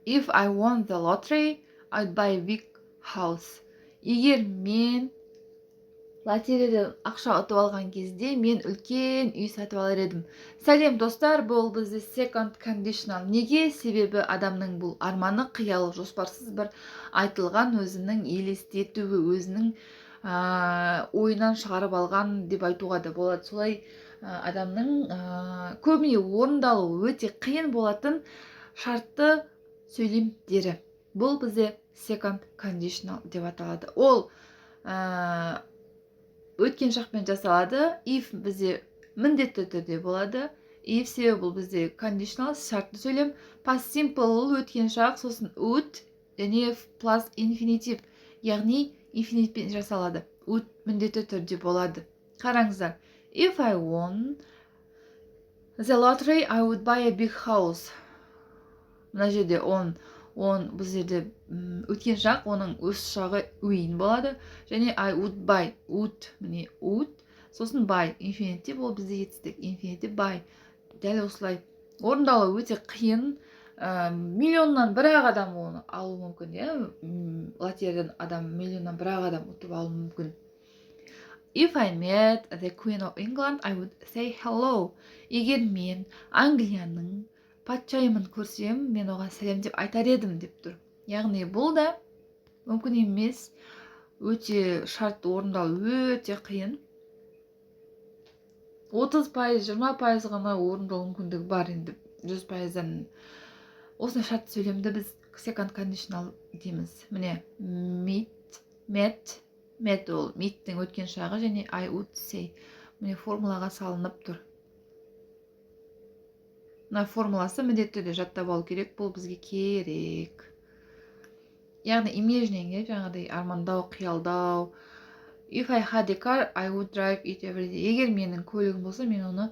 If I won the lottery, I'd buy a big house. Егер мен лотереядан ақша ұтып алған кезде, мен үлкен үй сатып алар едім. Сәлем, достар! Бұл бізде second conditional. Неге? Себебі адамның бұл арманы, қиялы, жоспарсыз бір айтылған өзінің елестетуі, өзінің ойынан шығарып алған деп айтуға да болады. Солай адамның көбіне орындалуы өте қиын болатын шартты сөйлемдері. Бұл бізде second conditional деп аталады. Ол өткен шақпен жасалады. If бізде міндетті түрде болады if, себебі бұл бізде conditional, шартты сөйлем. Past simple, өткен шақ, сосын would және plus infinitive, яғни инфинитивпен жасалады. Would міндетті түрде болады. Қараңыздар: If I won the lottery, I would buy a big house. Мына жерде он он бұл жерде өткен шақ, оның өз шағы win болады. Және I would buy, would, міне, would, сосын buy инфинитив. Ол бізде етістік, инфинитив buy. Дәл осылай орындалу өте қиын. Миллионнан бір ақ адам оны алуы мүмкін, иә. Лотереядан адам, миллионнан бір ақ адам ұтып алуы мүмкін. If I met the Queen of England, I would say hello. Егер мен Англияның патшайымын көрсем, мен оған сәлем деп айтар едім деп тұр. Яғни бұл да мүмкін емес, өте шарт, орындалу өте қиын. 30%, 20% ғана орындалу мүмкіндігі бар енді 100%-дан. Осындай шартты сөйлемді біз second conditional дейміз. Міне, meet, met, met ол meet-тің өткен шағы және I would say, міне, формулаға салынып тұр. Мына формуласы міндетті түрде жаттап алу керек, бұл бізге керек. Яғни imagining, иә, жаңағыдай армандау, қиялдау. If I had a car, I would drive it every day. Егер менің көлігім болса, мен оны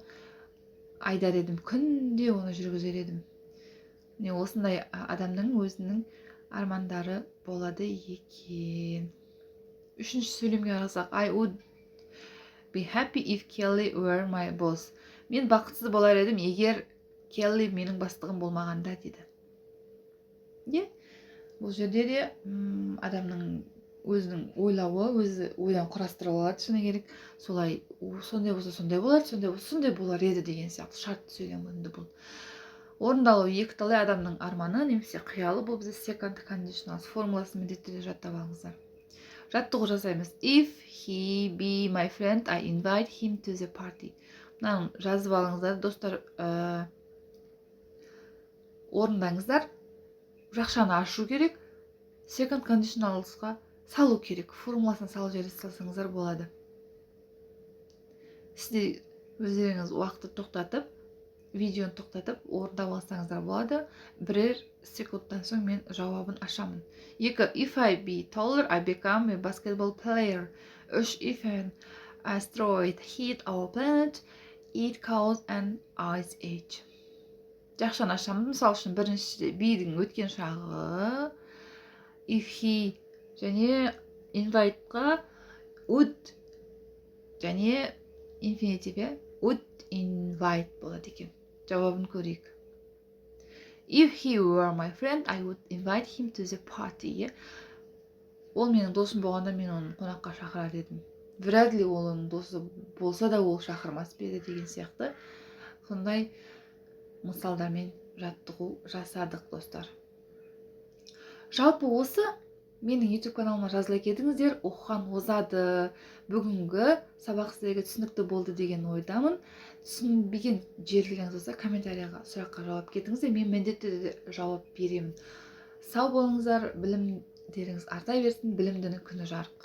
айдар едім, күнде оны жүргізер едім. Міне, осындай адамның өзінің армандары болады екен. Үшінші сөйлемге қарасақ: I would be happy if Kelly were my boss. Мен бақытсыз болар едім, егер Келли менің бастығым болмағанда дейді. Иә, бұл жерде де адамның өзінің ойлауы, өзі ойдан құрастырып алады, шыны керек. Солай, сондай болса, сондай болады, сондай болса, сондай болар еді деген сияқты шартты сөйлем. Енді бұл орындалуы екіталай адамның арманы немесе қиялы. Бұл бізде second conditional. Формуласын міндетті түрде жаттап алыңыздар. Жаттығу жасаймыз. If he be my friend, I invite him to the party. Мынаны жазып алыңыздар, достар, орындаңыздар. Жақшаны ашу керек, second conditionals-қа салу керек, формуласын салып жібере салсаңыздар болады. Сіздер өздеріңіз уақытты тоқтатып, видеоны тоқтатып, орындап алсаңыздар болады. Бірер секундтан соң мен жауабын ашамын. Екі: If I be taller, I become a basketball player. Үш: If an asteroid hit our planet, it cause an ice age. Жақшаны ашамыз. Мысалы үшін, біріншіде be-дің өткен шағы if he және invite-қа would және инфинитив, иә, would invite болады екен. Жауабын көрейік. If he were my friend, I would invite him to the party. Иә, ол менің досым болғанда, мен оны қонаққа шақырар едім. Вряд ли ол оның досы болса да, ол шақырмас па еді деген сияқты. Сондай мысалдармен жаттығу жасадық, достар. Жалпы осы. Менің YouTube каналыма жазыла кетіңіздер, оқыған озады. Бүгінгі сабақ сіздерге түсінікті болды деген ойдамын. Түсінбеген жерлеріңіз болса, комментарийға сұраққа жауап кетіңіздер, мен міндетті түрде жауап беремін. Сау болыңыздар, білімдеріңіз арта берсін, білімдінің күні жарық.